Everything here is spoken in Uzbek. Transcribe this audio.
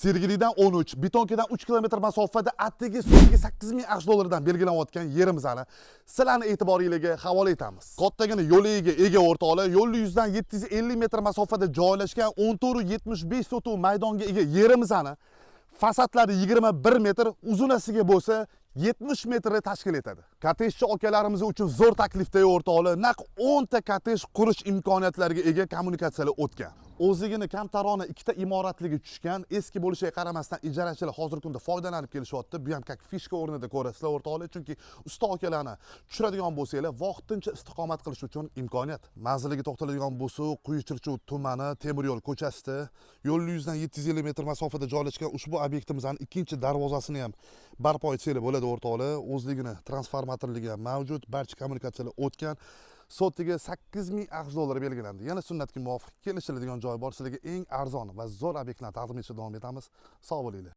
Sergelidan 13, Betonkadan 3 kilometr masofada atigi so'nggi 8000 AQSh dollaridan belgilanayotgan yerimizni sizlarni e'tiboringizga havola etamiz. Kattagina yo'liga ega, o'rtoqlar, yo'lni yuzidan 750 metr masofada joylashgan 14,75 sotuv maydonga ega yerimizni fasadlari 21 metr, uzunasiga bo'lsa 70 metrni tashkil etadi. Kottejchi akalarimiz uchun zo'r taklifda, o'rtoqlar, naq 10 ta kottej qurish imkoniyatlariga ega kommunikatsiyalar o'tgan. O'zligini kamtarona ikkita imoratligi tushgan, eski bo'lishiga qaramasdan ijarachilar hozirgi kunda foydalanib kelishyapti. Bu ham как фишка o'rnida ko'rasizlar, o'rtoqlar, chunki usta akalarni tushiradigan bo'lsanglar, vaqtincha istiqomat qilish uchun imkoniyat. Manziliga to'xtaladigan bo'lsak, Quyi Chirchiq tumani, temir yo'l ko'chasida, yo'l yuzidan 750 metr masofada joylashgan ushbu obyektimizning ikkinchi darvozasini ham barpo etsanglar bo'ladi, o'rtoqlar. O'zligini transformatorligi ham mavjud, barcha kommunikatsiyalar o'tgan. Sotiga 8000 AQSh dollari belgilandi. Yana sunnatga muvofiq kelishiladigan joy bor. Sizlarga eng arzon va zo'r obyektlarni taqdim etishda davom etamiz. Sog' bo'linglar.